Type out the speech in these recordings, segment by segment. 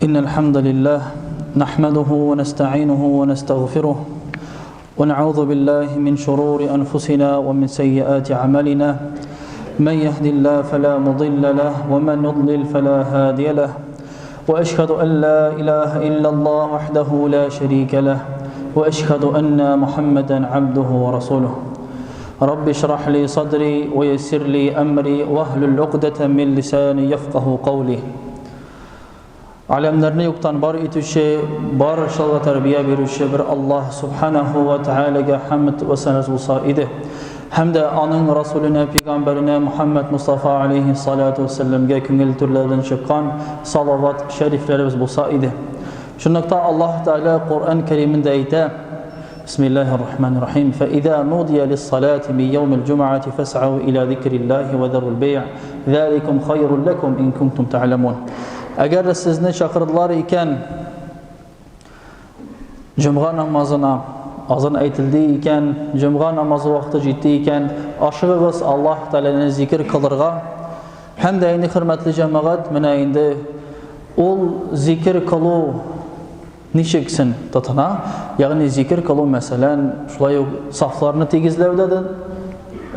إن الحمد لله نحمده ونستعينه ونستغفره ونعوذ بالله من شرور أنفسنا ومن سيئات أعمالنا من يهد الله فلا مضل له ومن يضلل فلا هادي له وأشهد أن لا إله إلا الله وحده لا شريك له وأشهد أن محمدا عبده ورسوله رب اشرح لي صدري ويسر لي أمري واهلل عقدة من لساني يفقه قولي Аләмнәрне юктан бар итүче, барчаларга тәрбия бирүче бер Аллаһ Субханаху ва Тәгаләгә хәмд вә сәнәс булса иде. Һәм дә аның Расуленә, пәйгамбәренә Мухаммад Мустафа алейхи салату вәссәламгә күңел түрләрдән чыккан салават шәрифләребез булса иде. Шунлыкта Аллаһ Тәгалә Коръән Кәримендә әйтә: بسم الله الرحمن الرحيم فإذا نودي للصلاة من يوم الجمعة فاسعوا إلى ذكر الله وذروا البيع ذلكم خير لكم إن كنتم تعلمون Әгәр дә сезне чакырдылар икән, җомга намазына азан әйтелде икән, җомга намазы вакыты җитте икән, ашыгыгыз Аллаһ Тәгаләне зикер кылырга. Һәм дә инде хөрмәтле җәмәгать, менә инде ул зикер кылу Ничек син тотына? Ягъни зикер кылу, мәсәлән, шулай ук сафларны тигезләүдә дә.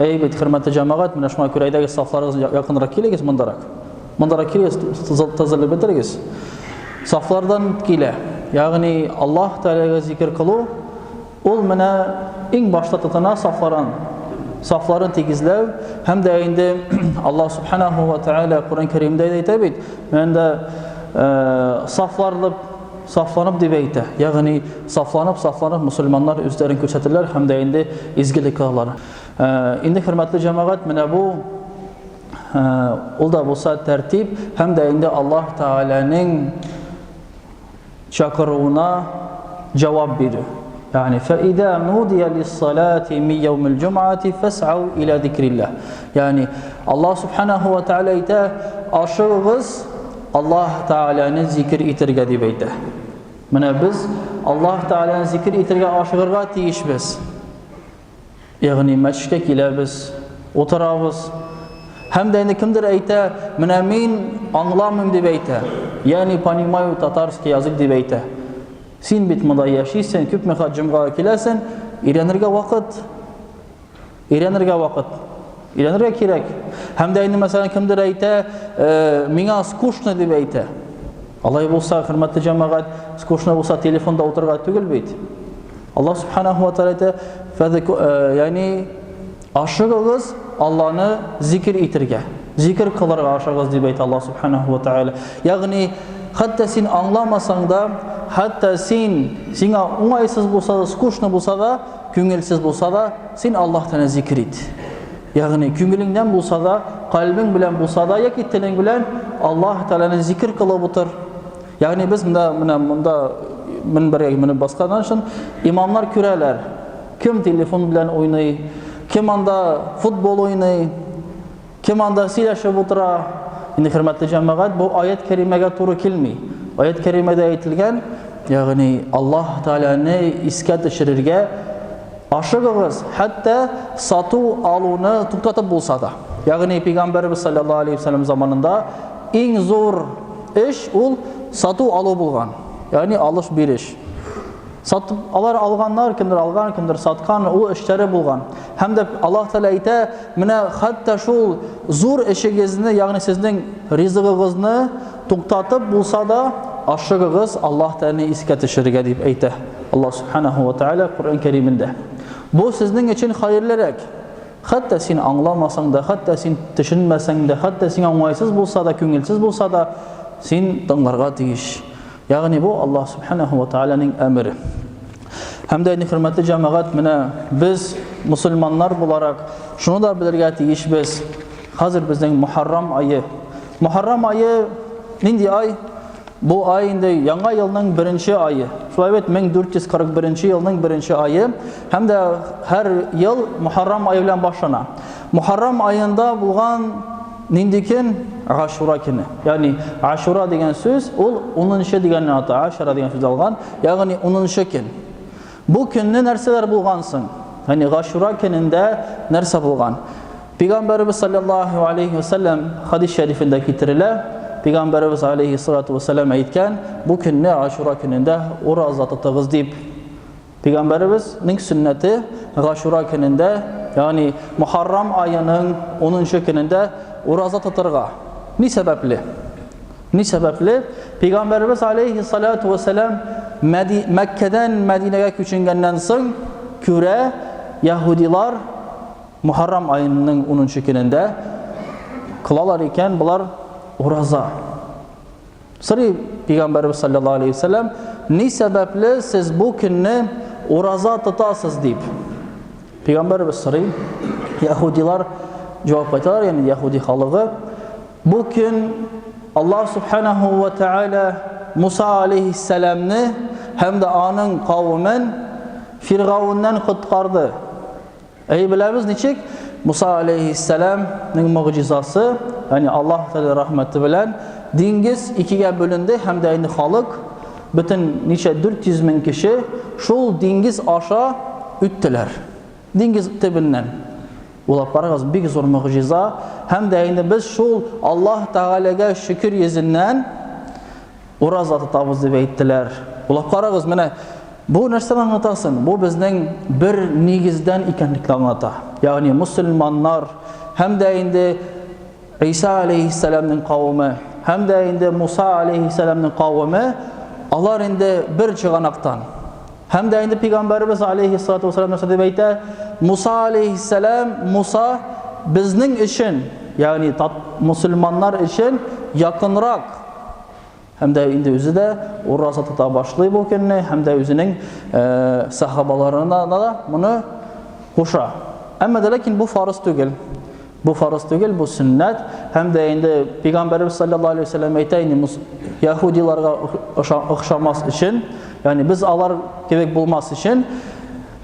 Әй бит, хөрмәтле җәмәгать, менә шуңа күрә әйдәгез сафларыгыз якынрак килегез мондарак. Мондарак килегез, тезелеп бетерегез. Сафлардан килә. Ягъни Аллаһ Тәгаләгә зикер кылу ул менә иң башта тотына сафларын. Сафларын тигезләү һәм дә инде Аллаһ Субханаһу ва Тааля Коръән Кәримдә дә әйтә бит, менә дә сафларлып сафланып дип әйтә. Ягъни сафланып, сафланып мусульманнар үзләрен күрсәтәләр һәм дә инде изгелек кылалар. Инде хөрмәтле җәмәгать, менә бу ул да булса тәртип һәм дә инде Аллаһ Тәгаләнең чакыруына җавап бирү. Ягъни фәидә нудия лиссалати мин яумил җумъати фас'ау иля зикриллаһ. Ягъни Аллаһ субханаху ва тааля әйтә, ашыгыгыз Аллаһ Тааляны зикер итергә дип әйтә. Менә без Аллаһ Тааляны зикер итергә ашыгырга тиешбез. Ягъни мәчеткә киләбез, утырабыз. Һәм дә инде кемдер әйтә, менә мин аңламыйм дип әйтә. Я не понимаю татарский язык дип әйтә. Син бит монда яшисең, күпме хат җомгага киләсең, өйрәнергә вакыт. Өйрәнергә вакыт. Өйрәнергә кирәк. Һәм дә инде мәсәлән кемдер әйтә, э, миңа скучно дип әйтә. Алай булса, хөрмәтле җәмәгать, скучно булса телефонда утырырга түгел бит. Аллаһ субханаху ва тааля әйтә, э, ягъни ашыгыгыз Алланы зикр итергә. Зикр кылырга ашыгыгыз дип әйтә Аллаһ субханаху ва тааля. Ягъни хәтта син аңламасаң да, хәтта син сиңа уңайсыз булса да, скучно булса да, күңелсез булса да, син Аллаһ Тәгаләне зикр ит. Ягъни күңелеңнән булса да, кальбең белән булса да яки телең белән Аллаһ Тәгаләне зикр кылып утыр. Ягъни без монда менә монда мөнбәргә менеп басканнан соң имамнар күрәләр. Кем телефон белән уйный, кем анда футбол уйный, кем анда сөйләшеп утыра. Инде хөрмәтле җәмәгать, бу аят кәримәгә туры килми. Аят кәримәдә әйтелгән, ягъни Аллаһ Тәгаләне искә төшерергә ашыгыгыз, хәтта сату алуны туктатып булса да. Ягъни пәйгамбәрбез саллаллаһу алейхи вәсәлләм заманында иң зур эш ул сату алу булган. Ягъни алыш-биреш. Сатып, алар алганнар, кемдер алган, кемдер саткан, ул эшләре булган. Һәм дә Аллаһ Тәгалә әйтә, менә хәтта шул зур эшегезне, ягъни сезнең ризыгыгызны туктатып булса да, ашыгыгыз Аллаһ Тәгаләне искә төшерергә дип әйтә. Аллаһ Субханаһу ва Тәгалә Коръән Кәримендә. Бу сезнең өчен хәерлерәк. Хәтта син аңламасаң да, хәтта син төшенмәсәң дә, хәтта сиңа уңайсыз булса да, күңелсез булса да, син тыңларга тиеш. Ягъни бу Аллаһ Субханаһу ва Тааляның әмере. Һәм дә инде хөрмәтле җәмәгать, менә без мусульманнар буларак шуны да белергә тиешбез. Хәзер безнең Мухаррам ае. Мухаррам ае нинди ай? Бу ай инде яңа елның беренче ае. Шулай бит 1441 елның беренче ае һәм дә һәр ел Мухаррам ае белән башлана. Мухаррам аенда булган нинди көн? Ашура көне. Ягъни Ашура дигән сүз ул 10нчы дигәнне ата. Ашура дигән сүз алган, ягъни 10нчы көн. Бу көнне нәрсәләр булган соң? Ягъни Гашура көнендә нәрсә булган? Пәйгамбәребез саллаллаһу алейхи ва саллям хадис шәрифендә китерелә. Пәйгамбәребез алейһиссалату вассалам әйткән, бу көнне Ашура көнендә ураза тотыгыз дип. Пәйгамбәребезнең сөннәте Гашура көнендә, ягъни Мухаррам аеның 10 көнендә ураза тотырга. Ни сәбәпле? Ни сәбәпле? Пәйгамбәребез алейһиссалату вассалам Мәккәдән Мәдинәгә күченгәннән соң күрә яһудилар Мухаррам аеның 10 көнендә кылалар икән болар ураза. Сорый Пәйгамбәребез саллаллаһу алейһи вәсәлләм, ни сәбәпле сез бу көнне ураза тотасыз дип. Пәйгамбәребез сорый, яһудилар җавап кайтаралар, ягъни яһуди халыгы, бу көн Аллаһ субханаху ва тааля Муса алейһиссәламне һәм дә аның кавемен Фиргауннан коткарды. Әй, беләбез ничек Муса алейһиссәламнең могҗизасы, ягъни Аллаһ Тәгалә рәхмәте белән диңгез икегә бүленде һәм дә инде халык бөтен ничә 400 мең кеше шул диңгез аша үттеләр. Диңгез төбеннән. Уйлап карагыз, бик зур могҗиза һәм дә инде без шул Аллаһ Тәгаләгә шөкер йөзеннән Ураза тотабыз дип әйттеләр. Уйлап карагыз, менә бу нәрсәне аңлата соң? Бу безнең бер нигездән икәнлекне аңлата. Ягъни мусульманнар һәм дә инде Иса алейһиссәламнең кавеме һәм дә инде Муса алейһиссәламнең кавеме алар инде бер чыганактан. Һәм дә инде пәйгамбәребез алейһиссалату вассалам нәрсә дип әйтә? Муса алейһиссәлам, Муса безнең өчен, ягъни мусульманнар өчен якынрак. Һәм дә инде үзе дә ураза тота башлый бу көнне, һәм дә үзенең сахабаларына да моны куша. Әмма дә ләкин бу фарыз түгел. Бу фарыз түгел, бу сөннәт. Һәм дә инде Пәйгамбәребез саллаллаһу алейһи ва сәлләм әйтә инде яһудиларга охшамас өчен, ягъни без алар кебек булмас өчен,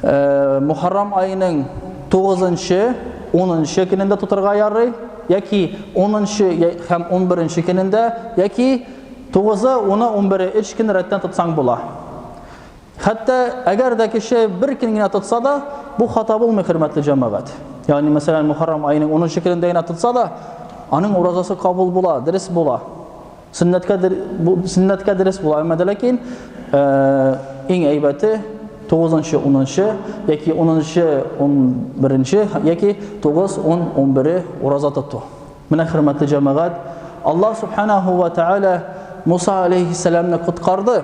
Мухаррам аеның 9-нчы, 10-нчы көнендә тотырга ярый, яки 10-нчы һәм 11-нче көнендә, яки 9-ы, 10-ы, 11-е 3 көн рәттән тотсаң була. Хәтта әгәр дә кеше бер көн генә тотса да, бу хата булмый, хөрмәтле җәмәгать. Ягъни, мәсәлән, Мухаррам аеның 10 көнендә генә тотса да, аның уразасы кабул була, дөрес була. Сөннәткә сөннәткә дөрес була, әмма дә ләкин иң әйбәте 9-нчы, 10-нчы яки 10-нчы, 11-нче яки 9, 10, 11 ураза тоту. Менә хөрмәтле җәмәгать, Аллаһ субханаху ва тааля Муса алейхиссәламны коткарды.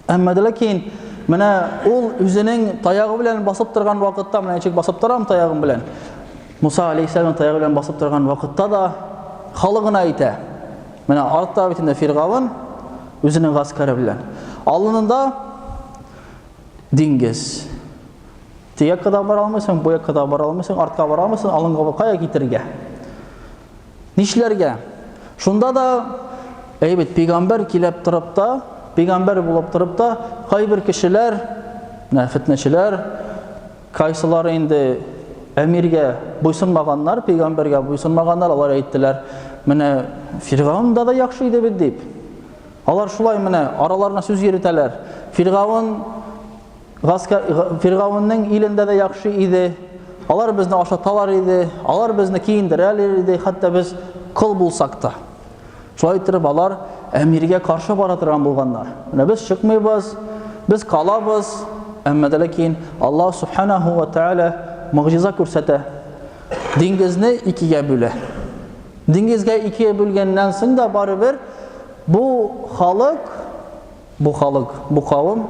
Әмма дә ләкин менә ул үзенең таягы белән басып торган вакытта, менә ничек басып торам таягым белән. Муса алейхиссәлам таягы белән басып торган вакытта да халыгына әйтә. Менә артта бит инде Фиргавын үзенең гаскәре белән. Алынында диңгез. Теге якка да бара алмыйсың, бу якка да бара алмыйсың, артка бара алмыйсың, алынга кая китергә? Нишләргә? Шунда да, әй бит, пәйгамбәр килеп торып та, пәйгамбәр булып торып та, кайбер кешеләр, менә фетнәчеләр, кайсылары инде әмиргә буйсынмаганнар, пәйгамбәргә буйсынмаганнар, алар әйттеләр, менә Фиргаунда да яхшы иде бит дип. Алар шулай менә араларына сүз йөртәләр. Фиргаун Гаскәр Фиргавеннең илендә дә яхшы иде. Алар безне ашаталар иде, алар безне киендерәләр иде, хәтта без кол булсак та. Шулай итеп алар әмиргә каршы бара торган булганнар. Менә без чыкмыйбыз, без калабыз, әмма дә ләкин Аллаһ субханаху ва тааля могҗиза күрсәтә. Диңгезне икегә бүлә. Диңгезгә икегә бүлгәннән соң да барыбер бу халык Бу халык, бу кавым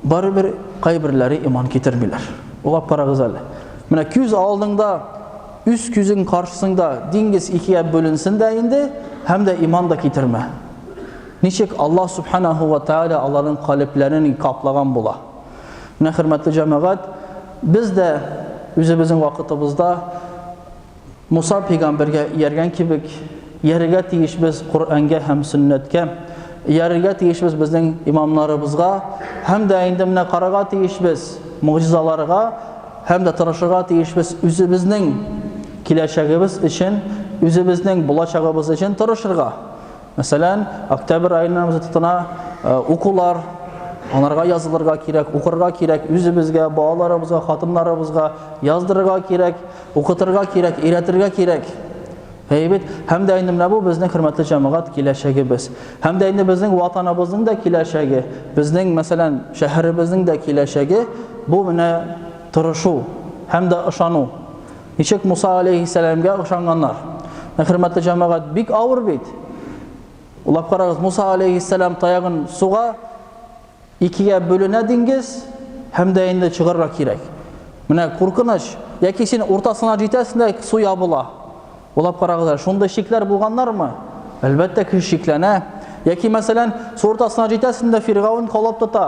барыбер кайберләре иман китермиләр. Уйлап карагыз әле. Менә күз алдыңда, үз күзең каршысында диңгез икегә бүленсен дә инде, һәм дә иман да китермә. Ничек Аллаһ субханаху ва тааля аларның калебләрен каплаган була. Менә хөрмәтле җәмәгать, без дә үзебезнең вакытыбызда Муса пәйгамбәргә ияргән кебек, иярергә тиешбез Коръәнгә һәм сөннәткә, иярергә тиешбез безнең имамнарыбызга, һәм дә инде менә карарга тиешбез могҗизаларга, һәм дә тырышырга тиешбез үзебезнең киләчәгебез өчен, үзебезнең булачагыбыз өчен тырышырга. Мәсәлән, октябрь аеннан без тотына укулар, аларга язылырга кирәк, укырга кирәк, үзебезгә, балаларыбызга, хатыннарыбызга яздырырга кирәк. Укытырга кирәк, өйрәтергә кирәк. Әйе бит? Һәм дә инде менә бу безнең хөрмәтле җәмәгать киләчәгебез. Һәм дә инде безнең ватаныбызның да киләчәге, безнең, мәсәлән, шәһәребезнең дә киләчәге бу менә тырышу һәм дә ышану. Ничек Муса алейһиссәламгә ышанганнар. Менә хөрмәтле җәмәгать, бик авыр бит. Уйлап карагыз, Муса алейһиссәлам таягын суга, Икегә бүленә диңгез һәм дә инде чыгарга кирәк. Менә куркыныч. Яки син уртасына җитәсең дә су ябыла. Уйлап карагыз әле, шундый шикләр булганнармы? Әлбәттә, кеше шикләнә. Яки, мәсәлән, су уртасына җитәсең дә Фиргаун каулап тота.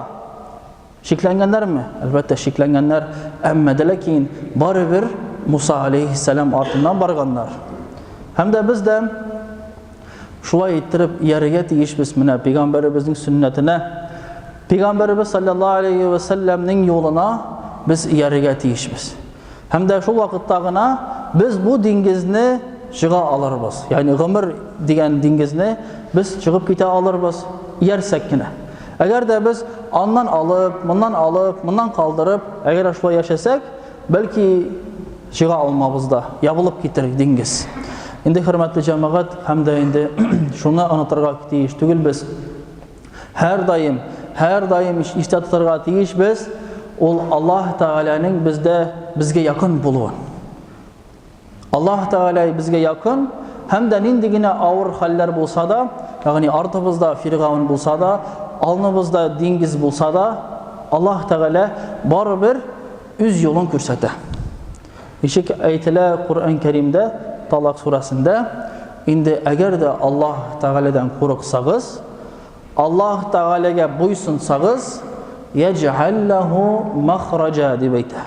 Шикләнгәннәрме? Әлбәттә, шикләнгәннәр. Әмма дә ләкин барыбер Муса алейһиссәлам артыннан барганнар. Һәм дә без дә Шулай иттереп иярергә тиешбез менә пәйгамбәребезнең сөннәтенә. Пәйгамбәребез саллаллаһу алейхи ва сәлләмнең юлына без иярергә тиешбез. Һәм дә шул вакытта гына без бу диңгезне чыга алырбыз. Ягъни гомер дигән диңгезне без чыгып китә алырбыз, иярсәк кенә. Әгәр дә без аннан алып, моннан алып, моннан калдырып, әгәр шулай яшәсәк, Бәлки чыга алмабыз да, ябылып китер диңгез. Инде хөрмәтле җәмәгать, һәм дә инде шуны онытырга тиеш түгелбез. Һәрдаим, һәрдаим истә тотарга тиешбез, ул Аллаһ Тәгаләнең бездә безгә якын булуын. Аллаһ Тәгалә безгә якын һәм дә нинди генә авыр хәлләр булса да, ягъни артыбызда Фиргаун булса да, алныбызда диңгез булса да, Аллаһ Тәгалә барыбер үз юлын күрсәтә. Ничек әйтелә Коръән Кәримдә, Талак сүрәсендә, инде әгәр дә Аллаһ Тәгаләдән курыксагыз, Аллаһ Тәгаләгә буйсынсагыз, яҗ'әл ләһу махраҗа дип әйтә.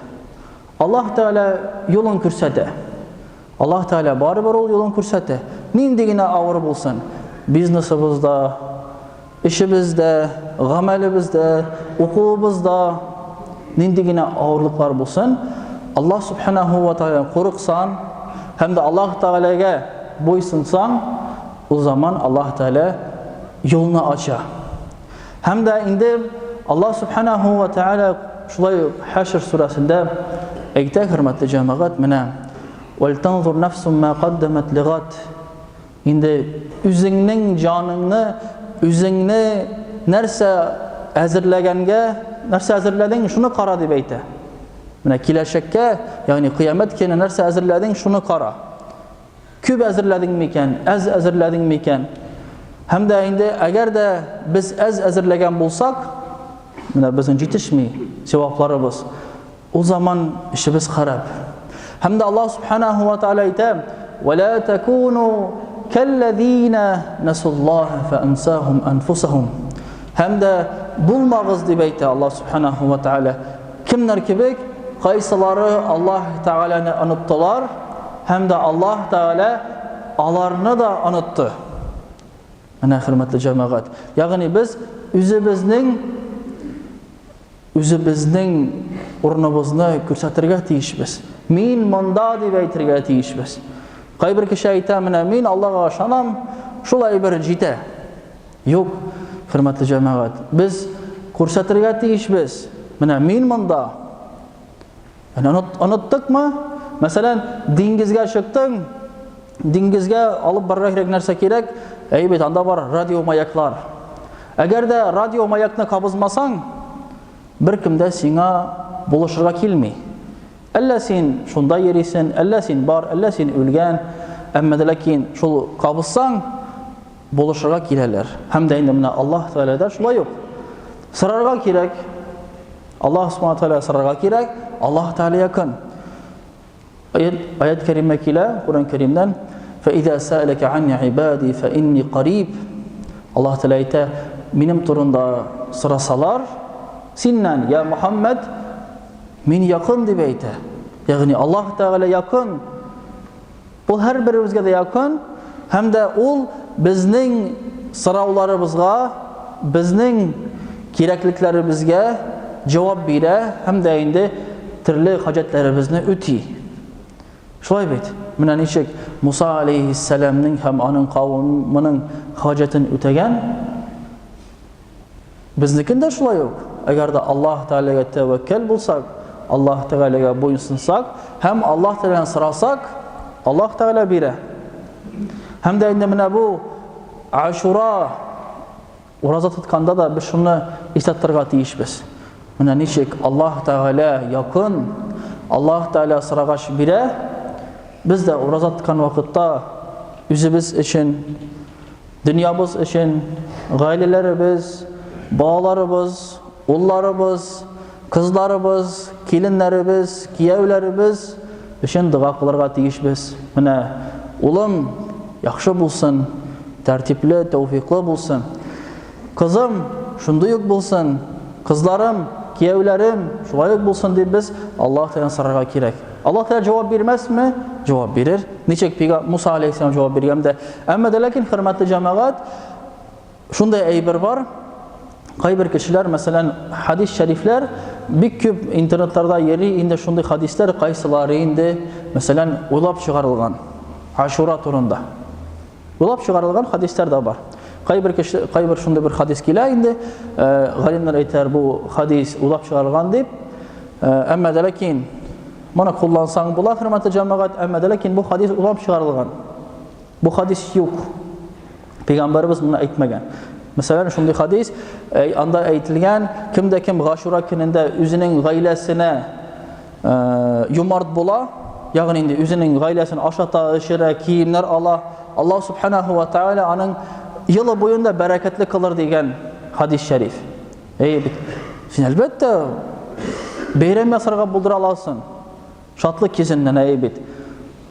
Аллаһ Тәгалә юлын күрсәтә. Аллаһ Тәгалә барыбер ул юлын күрсәтә. Нинди генә авыр булсын, бизнесыбызда, эшебездә, гамәлебездә, укуыбызда нинди генә авырлыклар булсын, Аллаһ Субханаху ва Тәгаләдән курыксаң һәм дә Аллаһ Тәгаләгә буйсынсаң, ул заман Аллаһ Тәгалә юлны ача. Һәм дә инде Аллаһ Субханаху ва Тааля шулай ук Хәшр сүрәсендә әйтә, хөрмәтле җәмәгать, менә Вәлтанзур нафсум ма каддамат лигат. Инде үзеңнең җаныңны, үзеңне нәрсә әзерләгәнгә, нәрсә әзерләдең, шуны кара дип әйтә. Менә киләчәккә, ягъни кыямәт көне нәрсә әзерләдең, шуны кара. Күп әзерләдең микән, әз әзерләдең микән? Һәм дә инде әгәр дә без әз әзерләгән булсак, менә безнең җитешми савапларыбыз. Ул заман эшебез харап. Һәм дә Аллаһ субханаһу ва тааля әйтә: "Ва ла такуну каллазина насуллаһа фа ансахум анфусахум". Һәм дә булмагыз дип әйтә Аллаһ субханаһу ва тааля. Кемнәр кебек? Кайсылары Аллаһ Тәгаләне оныттылар, һәм дә Аллаһ Тәгалә аларны да онытты. Менә хөрмәтле җәмәгать. Ягъни без үзебезнең үзебезнең урыныбызны күрсәтергә тиешбез. Мин монда дип әйтергә тиешбез. Кайбер кеше әйтә, менә мин Аллаһка ышанам, шулай бер җитә. Юк, хөрмәтле җәмәгать, без күрсәтергә тиешбез. Менә мин монда. Менә оныттыкмы? Мәсәлән, диңгезгә чыктың, диңгезгә алып барырга кирәк нәрсә кирәк? Әй бит, анда бар радиомаяклар. Әгәр дә радиомаякны кабызмасаң, беркем дә сиңа булышырга килми. Әллә син шунда йөрисен, әллә син бар, әллә син үлгән, әмма дә ләкин шул кабызсаң, булышырга киләләр. Һәм дә инде менә Аллаһ Тәгалә дә шулай ук. Сорарга кирәк. Аллаһ Субхану Тәгалә сорарга кирәк. Аллаһ Тәгалә якын. Аят, аят кәримә килә, Коръән Кәримнән. Фәизә сәәләкә анни ибади фәинни кариб. Аллаһ Тәгалә әйтә, минем турында сорасалар, синнән, я Мухаммад, мин якын дип әйтә. Ягъни Аллаһ Тәгалә якын. Ул һәрберебезгә дә якын һәм дә ул безнең сорауларыбызга, безнең кирәклекләребезгә җавап бирә һәм дә инде төрле хаҗәтләребезне үти. Шулай бит. Менә ничек Муса алейһиссәламнең һәм аның кавымының хаҗәтен үтәгән. Безнекен дә шулай ук. Әгәр дә Аллаһ Тәгаләгә тәвәккәл булсак, Аллаһ Тәгаләгә буйсынсак һәм Аллаһ Тәгаләдән сорасак, Аллаһ Тәгалә бирә. Һәм дә инде менә бу Ашура ураза тотканда да без шуны истә тотарга тиешбез. Менә ничек Аллаһ Тәгалә якын, Аллаһ Тәгалә сорагач бирә, без дә ураза тоткан вакытта үзебез өчен, дөньябыз өчен, гаиләләребез, балаларыбыз, улларыбыз, кызларыбыз, киленнәребез, кияүләребез өчен дога кылырга тиешбез. Менә улым яхшы булсын, тәртипле, тәүфиклы булсын. Кызым шундый ук булсын, кызларым, кияүләрем шулай ук булсын дип без Аллаһ Тәгаләдән сорарга кирәк. Аллаһ Тәгалә җавап бирмәсме? Җавап бирер. Ничек Муса алейһиссәлам җавап биргән дә. Әмма дә ләкин, хөрмәтле җәмәгать, шундый әйбер бар. Кайбер кешеләр, мәсәлән, хадис шәрифләр бик күп интернетларда йөри инде шундый хадисләр, кайсылары инде, мәсәлән, уйлап чыгарылган Ашура турында. Уйлап чыгарылган хадисләр дә бар. Кайбер кеше, кайбер шундый бер хадис килә инде, э, галимнәр әйтәләр, бу хадис уйлап чыгарылган дип. Э, әмма дә ләкин моны куллансаң була, хөрмәтле җәмәгать, әмма дә ләкин бу хадис уйлап чыгарылган. Бу хадис юк. Пәйгамбәребез моны әйтмәгән. Мәсәлән, шундый хадис, э, анда әйтелгән, кем дә кем Гашура көнендә үзенең гаиләсенә э, юмарт була, ягъни инде үзенең гаиләсен ашата, эчерә, киемнәр ала, Аллаһ субханаху ва тааля аның елы буенда бәрәкәтле кылыр дигән хадис шәриф. Әй бит, син әлбәттә бәйрәм ясарга булдыра аласың. Шатлык йөзеннән, әй бит.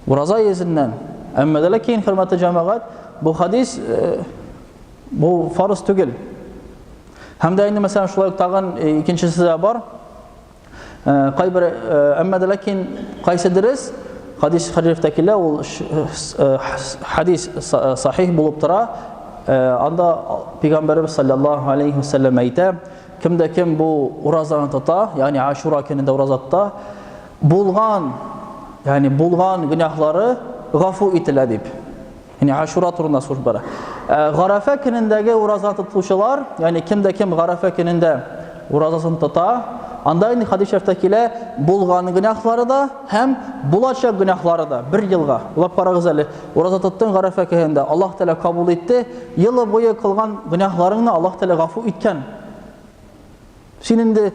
Ураза йөзеннән. Әмма дә ләкин, хөрмәтле җәмәгать, бу хадис э, бу фарыз түгел. Һәм дә инде мәсәлән шулай ук тагын э, икенчесе дә бар. Э, кайбер әмма дә ләкин кайсы дөрес? Хадис шәрифтә килә, ул хадис сахих булып тора. Анда пәйгамбәребез саллаллаһу алейхи ва саллям әйтә, Кем дә кем бу уразаны тота, ягъни Ашура көнендә ураза тота, булган, ягъни булган гөнаһлары гафу ителә дип. Ягъни Ашура турында сүз бара. Ә, Гарәфә көнендәге ураза тотучылар, ягъни кем дә кем Гарәфә көнендә уразасын тота, анда инде хадис шәрифтә килә, булган гөнаһлары да һәм булачак гөнаһлары да бер елга. Уйлап карагыз әле, ураза тоттың Гарәфә көнендә, Аллаһ Тәгалә кабул итте, Елы буе кылган гөнаһларыңны Аллаһ Тәгалә гафу иткән. Син инде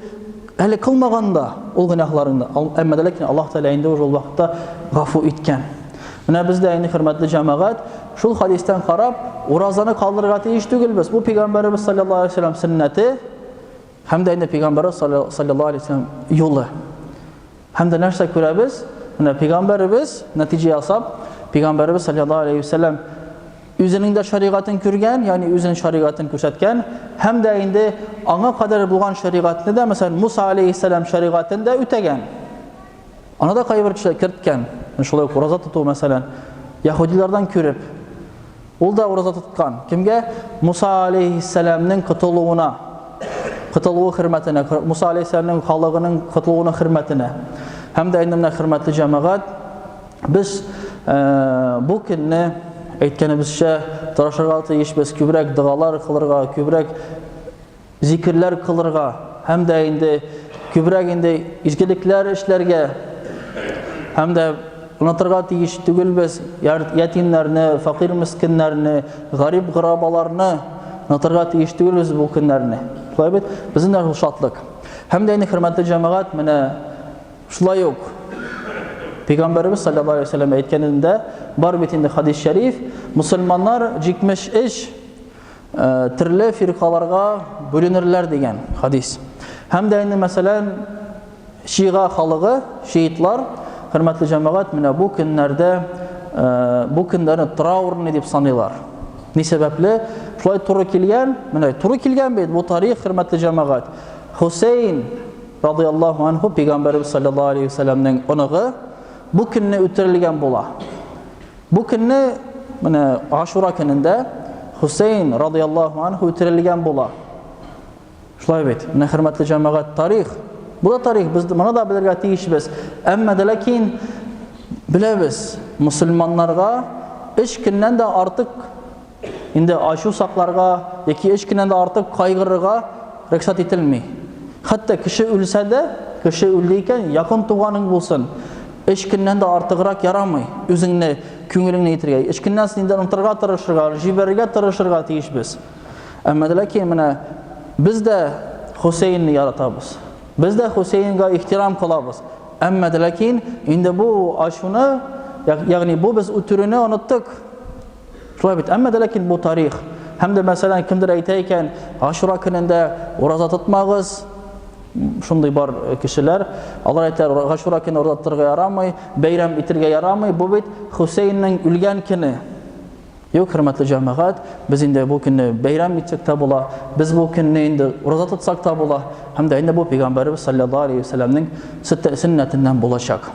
әле кылмаган да ул гөнаһларыңны, әмма дә ләкин Аллаһ Тәгалә инде ул вакытта гафу иткән. Менә без дә инде хөрмәтле җәмәгать, шул хадистән карап, уразаны калдырырга тиеш түгелбез. Бу пәйгамбәребез саллаллаһу алейһи вәсәлләм сөннәте һәм дә инде пәйгамбәребез саллаллаһу алейһи вәсәлләм юлы. Һәм дә нәрсә күрәбез? Менә пәйгамбәребез нәтиҗә ясап, пәйгамбәребез саллаллаһу алейһи вәсәлләм үзенең дә шәригатен күргән, ягъни үзенең шәригатен күрсәткән, һәм дә инде аңа кадәр булган шәригатьне дә, мәсәлән, Муса алейһиссәлам шәригатен дә үтәгән. Аны да кайбер кешеләр керткән. Шулай ук ураза тоту, мәсәлән, яһүдиләрдән күреп, ул да ураза тоткан. Кемгә? Муса алейһиссәламнең котылуына, котылуы хөрмәтенә, Муса алейһиссәламнең халыгының котылуына хөрмәтенә. Һәм дә инде менә хөрмәтле җәмәгать, Без бу көнне әйткәнебезчә тырышырга тиешбез, күбрәк догалар кылырга, күбрәк зикерләр кылырга һәм дә инде күбрәк инде изгелекләр эшләргә һәм дә онытырга тиеш түгелбез ятимнәрне, факир мескеннәрне, гарип гырабаларны онытырга тиеш түгелбез бу көннәрне. Шулай бит? Безнең дә шул шатлык. Һәм дә инде хөрмәтле җәмәгать, менә Шулай ук Пәйгамбәребез саллаллаһу алейһи вәсәлләм әйткәнендә бар бит инде хадис шәриф, мусульманнар 73 э, төрле фиркаларга бүленерләр дигән хадис. Һәм дә инде мәсәлән шига халыгы, шиитлар, хөрмәтле җәмәгать, менә бу көннәрдә э, бу көннәрне траурный дип саныйлар. Ни сәбәпле? Шулай туры килгән, менә туры килгән бит бу тарих, хөрмәтле җәмәгать. Хусейн радыяллаһу анһу, пәйгамбәребез саллаллаһу алейһи вәсәлләмнең оныгы, бу көнне үтерелгән була. Бу көнне, менә Ашура көнендә Хусейн радыяллаһу анһу үтерелгән була. Шулай бит. Менә хөрмәтле җәмәгать, тарих. Бу да тарих, без моны да белергә тиешбез. Әмма дә ләкин беләбез, мусульманнарга өч көннән дә артык Инде ачу сакларга яки өч көннән дә артык кайгырырга рөхсәт ителми. Хәтта кеше үлсә дә, кеше үлде икән, якын туганың булсын, өч көннән дә артыграк ярамый. Үзеңне күңелеңне итергә, эчкеннән инде онытырга тырышырга, җибәрергә тырышырга тиешбез. Әмма ләкин менә без дә Хусейнны яратабыз. Без дә Хусейнга ихтирам кылабыз. Әмма дә ләкин инде бу ачуны, ягъни бу без үтерүне оныттык. Шулай бит. Әмма дә ләкин бу тарих. Һәм дә мәсәлән кемдер әйтә икән, Ашура көнендә ураза тотмагыз. Шундый бар кешеләр. Алар әйтәләр, Ашура көне ураза тотарга ярамый, бәйрәм итергә ярамый. Бу бит Хусейнның үлгән көне. Юк, хөрмәтле җәмәгать, без инде бу көнне бәйрәм итсәк тә була, без бу көнне инде ураза тотсак та була, һәм дә инде бу пәйгамбәребез саллаллаһу алейһи вәсәлләмнең сөннәтеннән булачак.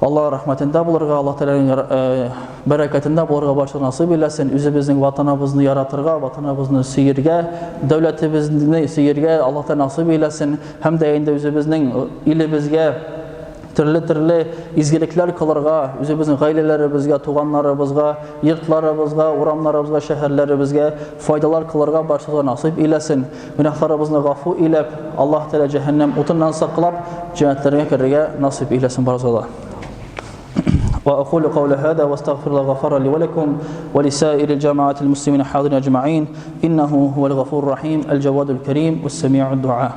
Алла рәхмәтендә булырга, Алла Тәгаләнең э, бәрәкәтендә булырга барча насыйп иләсен. Үзебезнең ватаныбызны яратырга, ватаныбызны сөергә, дәүләтебезне сөергә Алла Тәгалә насыйп иләсен. Һәм дә инде үзебезнең илебезгә төрле-төрле изгелекләр кылырга, үзебезнең гаиләләребезгә, туганнарыбызга, йортларыбызга, урамнарыбызга, шәһәрләребезгә файдалар кылырга барчага насыйп иләсен. Гөнаһларыбызны гафу иләп, Аллаһ Тәгалә җәһәннәм утыннан саклап, җәннәтләргә керергә насыйп иләсен барыбызга да. وأقول قول هذا واستغفر الله غفر لي ولكم ولسائر الجماعة المسلمين حاضرين أجمعين إنه هو الغفور الرحيم الجواد الكريم والسميع الدعاء.